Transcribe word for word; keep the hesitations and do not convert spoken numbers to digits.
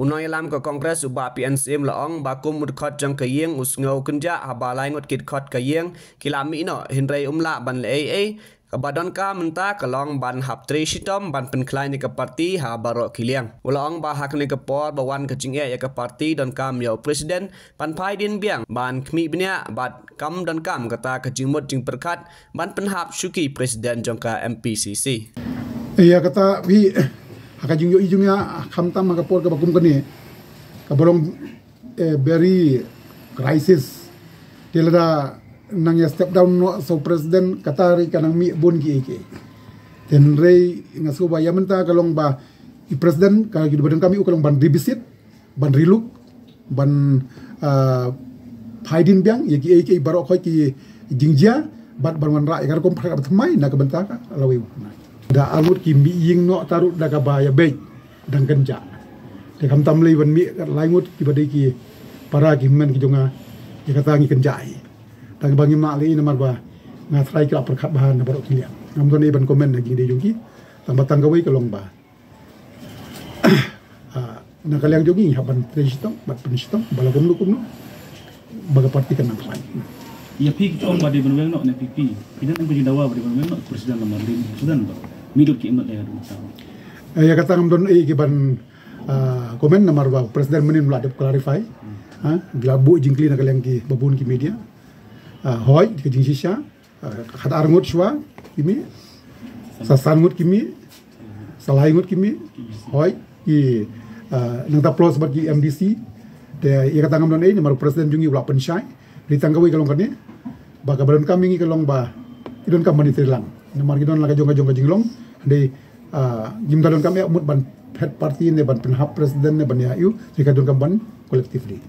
U nongïalam ka Congress u Bah P N Syiem u la ong ba kum u dkhot jong ka ïing u sngew kynjah haba lai ngut ki dkhot ka ïing ki la mih noh, hynrei um lah ban leh ei ei. Kaba donkam mynta ka long ban hap trei shitom ban pynkhlaiñ ïa ka parti ha baroh ki liang. U la ong ba ha kane ka por ba wan ka jingeh ïa ka parti, donkam ïa u president ban phai dien biang, ban khmih bniah, bad kam donkam kata ka jingmut jingpyrkhat ban pynhap shuki president jong ka M P C C. Ïa kata phi, ha ka jingïohi jong nga, khamtam ha ka por kaba kum kane, kaba long, eh, very crisis. Te lada nang ïa step down noh sa u president, kata ruh ka nang mih bun kiei kiei. Hynrei nga sngew ba ïa mynta ka long ba i president ka, ki ba donkam ïa u ka long ban revisit, ban relook, ban, ah, phai dien biang ïa kiei kiei baroh khoit ki jingjia, bad ban wanrah ïa ka rukom pyrkhat kaba thymmai na ka bynta ka lawei u khynnah. Da arngut ki mih ïing noh, te ruh da kaba ïabeit dang kynjah. Te khamtam lei ban mih kat lai ngut kiba dei ki para ki hynmen ki jong nga, ïa kata ngi kynjah hi. Tang ba ngim lah leh ei namar ba nga trai ki la pyrkhat bha na baroh ki liang. Ngam don ei ban comment na jingdei jong ki. Tang ba tang kawei ka long ba, ah, na ka liang jong ngi hap ban trei shitom, ban pynshitom ba la kumno kumno ba ka parti kan nang khlaiñ. Ïa phi ki ong ba dei ban weng noh na P P, phi dang em ka jingdawa ba dei ban weng noh president, namar dei president ba mih lut ki imot ïa ka dum tang. Eh, ïa kata ngam don ei ki ban, ah, comment namar ba president mynnin la dep clarify. Ha, ki la buh jingkylli na ka liang kiba bun ki media. Ah, hooid, ka jingshisha, ah, khat ar ngut shuwa ki mih, sa san ngut ki mih, sa lai ngut ki mih. Hooid, ki, ah, nangta plus bad ki M D C. Te ïa kata ngam don ei namar u president jong ngi u la pynshai. Hynrei tang kawei ka long kane, ba kaba donkam ïa ngi ka long ba ki donkam ban ïatrei lang, namar ki don la ka jong ka jong ka jinglong. Hynrei, ah, ngim da donkam ïa mut ban phet parti ne ban pynhap president ne ban ïa ïu, hynrei ka donkam ban collectively.